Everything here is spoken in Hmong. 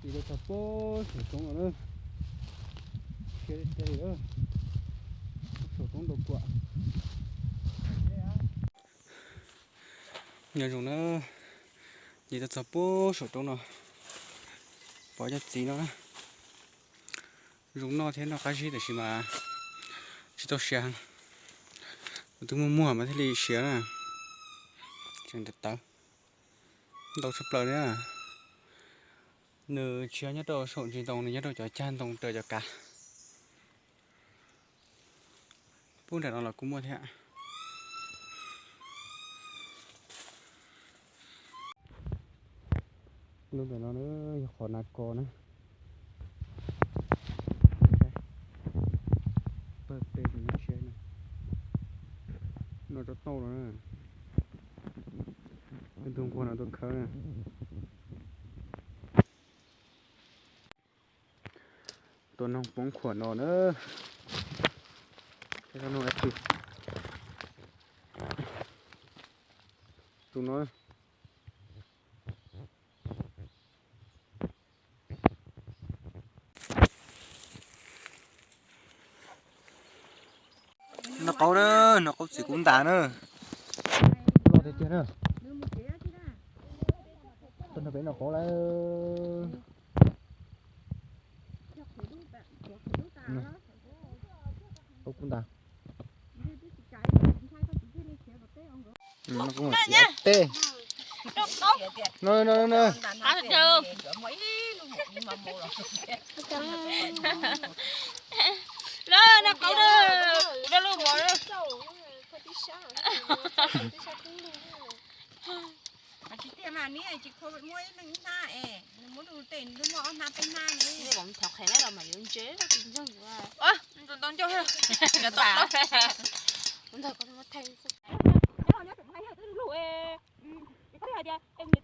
Ces tau txog pem saum roob no na. Khiav li tiag li lawm. Saum roob ntau kuam. Nyob zoo na, ces tau txog pem saum roob no, pom cov txiv no na. Zoo noj thiab noj qab zib tab sis mas tsis tau siav. Kuv twb muag muag mas thiaj li siav na. Tseem tawv tawv, ntau tshaj plaws li na. Nws tsis yog nyob rau saum ntsis ntoo, nws nyob rau cov cag ntoo raws cov kav. Pub nram no los kuj muaj thiab. Lub ntawm no yog qhov nas kos na. Pawg pes tus nyob siab no, noj tsob tauj no na. Tus nquag no tus khawb na. Tua noog poob khuam no na. Saib noog dab tsi. Tus no. Noj qaub na, noj qaub txiv kub ntas na. Loj tiag tiag na. Tuaj nrog peb noj qaub lawm. Qaub kub ntas. Tej. No no no. Tsis tiag mas, neb tsis kho muab ib leeg ib hnab es nws muab rau tes nws muab ob hnab peb hnab ne. Ntau ntau ncauj. Koj hais tias